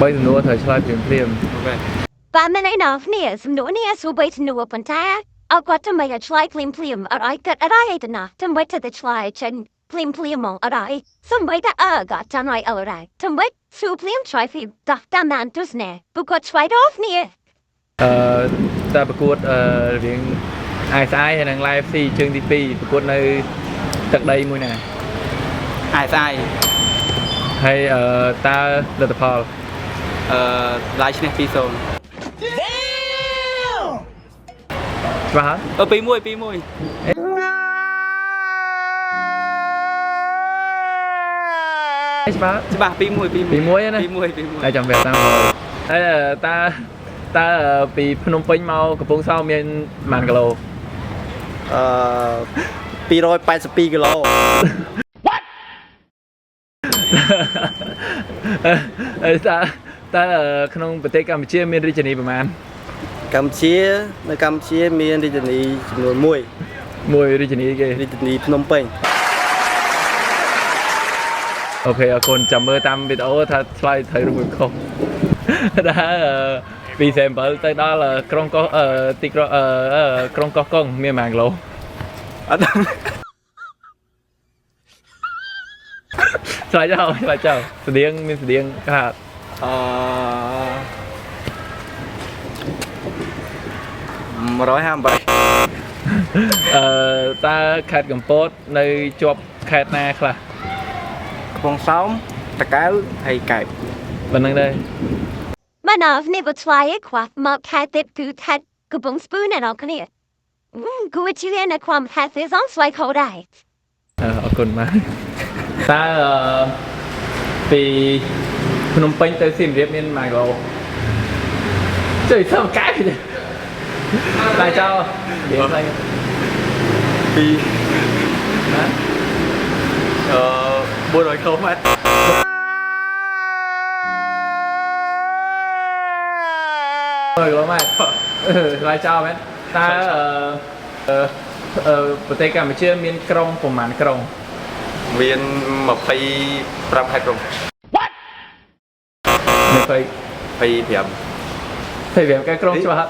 បីសំណួរត្រូវឆ្លើយភ្លាមភ្លាម OK បាទមែនឯណោះគ្នាសំណួរនេះសួរបីសំណួរប៉ុន្តែអត់គាត់ទៅមិនឲ្យឆ្លើយភ្លាមភ្លាមអត់ឲ្យគាត់អត់ឲ្យទៅណាទៅមិនទៅឆ្លើយចិនភ្លាមភ្លាមមកអត់ឲ្យសំបីតែអើក៏ចាំឲ្យអត់ដែរទៅមិនសួរភ្លាមឆ្លើយភ្លាមដោះតាមណានទស្សនៈពួកគាត់ឆ្លើយដល់គ្នា អឺតើប្រកួតអឺរវាង ISI ហើយនិង Live FC ជើងទី2ប្រកួតនៅទឹកដីមួយណា ISI ហើយអឺតើលទ្ធផល អឺឡាយឈ្នះ2-0 ច្បាស់ហើយ អឺ2-1 2-1 ច្បាស់ ច្បាស់2-1 2-1 2-1ណា 2-1 2-1 តែចាំវាតាមហើយហើយតើតើពីភ្នំពេញមកកំពង់សោមមានប៉ុន្មានគីឡូ អឺ282គីឡូ អឺតើតើក្នុងប្រទេសកម្ពុជាមានរាជធានីប្រមាណ កម្ពុជានៅកម្ពុជាមានរាជធានីចំនួន1 មួយរាជធានីគេ រាជធានីភ្នំពេញ OK អរគុណចាំមើលតាមវីដេអូថាឆ្លើយត្រូវឬមួយខុស ដែលពីសែ7ទៅដល់ក្រុងកោះទីក្រុងក្រុងកោះកុងមានប៉ុន្មានគីឡូ អត់ដឹង ឆ្លើយចោលឆ្លើយចោលស្តៀងមានស្តៀងខ្លះ អឺ158 អឺតើខេត្តកំពតនៅជាប់ខេត្តណាខ្លះ កំពង់សោមតាកែវហើយកែប ប៉ុណ្្នឹងដែរ ម៉ាណនេះបើឆ្លើយខ្វះមកខែទេគឺខែកំពង់ស្ពឺណែនគ្នាគួរជឿនៅความខែទេសងស្វ័យខោដែរ អឺអរគុណមากតើអឺពីភ្នំពេញទៅសៀមរាបមានប៉ុន្មានគីឡូជួយសើកែបតែចោលនិយាយស្អី ពី ណា អឺ400គីឡូម៉ែត្រ 100គីឡូម៉ែត្រអឺឆ្លើយចោលមែនតើអឺអឺប្រទេសកម្ពុជាមានក្រុងប្រមាណក្រុង មាន25ខេត្តក្រុង នៅពេល 25 ពេលវាកែក្រុងច្បាស់